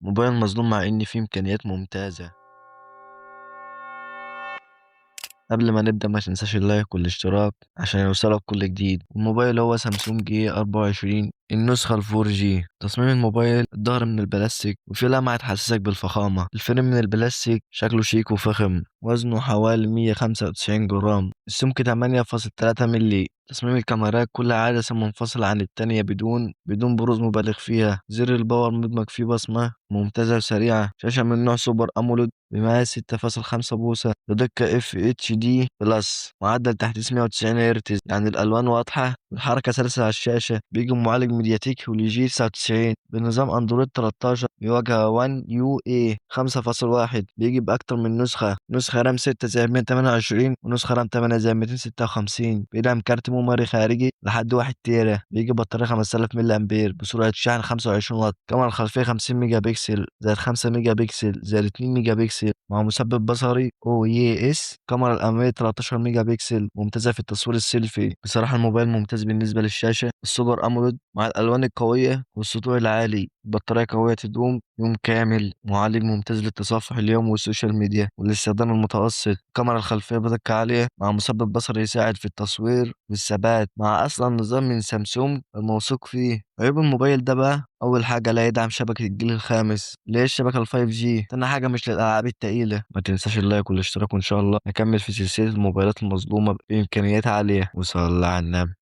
موبايل مظلوم مع إن فيه إمكانيات ممتازة. قبل ما نبدأ ما تنساش ال like والاشتراك عشان يوصلك كل جديد. الموبايل هو سامسونج A24 النسخة ال 4G. تصميم الموبايل الظهر من البلاستيك وفيه لمعة تحسسك بالفخامة. ال frame من البلاستيك شكله شيك وفخم. وزنه حوالي 195 جرام. السمك 8.3 ملي. تصميم الكاميرات كل عدسة منفصلة عن التانية بدون بروز مبالغ فيها. زر ال power مدمج فيه بصمة ممتازة وسريعة. شاشة من نوع Super AMOLED بمقاس 6.5 بوصة بدقة FHD plus، معدل تحديث 190 هرتز، يعني الألوان واضحة والحركة سلسة على الشاشة. بيجي معالج MediaTek Helio G99 بنظام أندرويد 13 بواجهة 1 UI 5.1. بيجي بأكتر من نسخة، نسخة RAM 6 زائد 128 ونسخة RAM 8 زائد 256. بيدعم كارت memory خارجي لحد 1 تيرا. بيجي بطارية 5000 ملي أمبير بسرعة شحن 25 واط. كاميرا الخلفية 50 ميجا بكسل زائد 5 ميجا بكسل زائد 2 ميجا بكسل مع مثبت بصري OIS. الكاميرا الأمامية 13 ميجا بكسل ممتازة في التصوير السيلفي. بصراحة الموبايل ممتاز بالنسبة للشاشة ال Super AMOLED مع الألوان القوية والسطوع العالي. بطارية قوية تدوم يوم كامل. معالج ممتاز للتصفح اليوم وال social media والاستخدام المتوسط. الكاميرا الخلفية بدقة عالية مع مثبت بصري يساعد في التصوير والثبات، مع أصلا نظام من سامسونج الموثوق فيه. عيوب الموبايل ده بقى، أول حاجة لا يدعم شبكة الجيل الخامس اللي هي الشبكة ال 5G. تاني حاجة مش للألعاب التقيلة. ما تنساش ال like والاشتراك، وإن شاء الله نكمل في سلسلة الموبايلات المظلومة بإمكانيات عالية. وصلى على النبي.